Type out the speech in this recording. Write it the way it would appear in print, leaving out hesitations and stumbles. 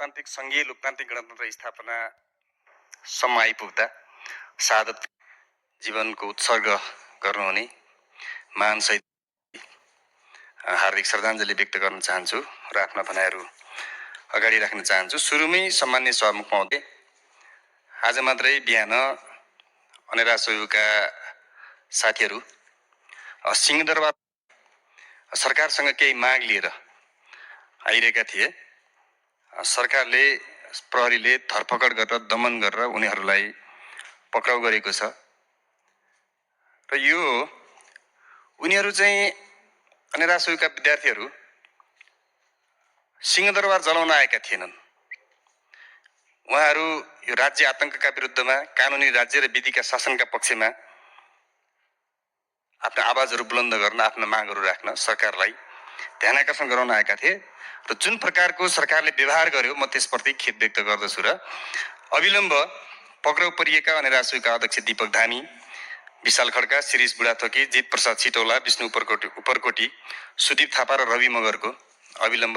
लोकतान्त्रिक सङ्घीय लोकतान्त्रिक गणतन्त्र स्थापनासम्म आइपुग्दा शहादत जीवनको उत्सर्ग गर्नुहुने महान शहीद हार्दिक श्रद्धाञ्जली व्यक्त गर्न चाहन्छु र आफ्ना भनाइहरू अगाडि राख्न चाहन्छु। सुरुमै सम्मान्य सभामुख महोदय, आज मात्रै बिहान अनेरा सहयोगका साथीहरू सिंहदरबार सरकारसँग केही माग लिएर आइरहेका थिए। सरकारले प्रहरीले धरपकड गरेर दमन गरेर उनीहरूलाई पक्राउ गरेको छ र यो उनीहरू चाहिँ अनेरा सहयोगका विद्यार्थीहरू सिंहदरबार जलाउन आएका थिएनन्। उहाँहरू यो राज्य आतंकका विरुद्धमा कानुनी राज्य र विधिका शासनका पक्षमा आफ्ना आवाजहरू बुलन्द गर्न, आफ्ना मागहरू राख्न सरकारलाई ध्यानाकर्षण गराउन आएका थिए र जुन प्रकारको सरकारले व्यवहार गर्यो म त्यसप्रति खेद व्यक्त गर्दछु र अविलम्ब पक्राउ परिएका अनेरा सहयोगका अध्यक्ष दीपक धामी, विशाल खड्का, शिरीष बुढाथोकी, जित प्रसाद सिटौला, विष्णु उपरकोटी, सुदीप थापा र रवि मगरको अविलम्ब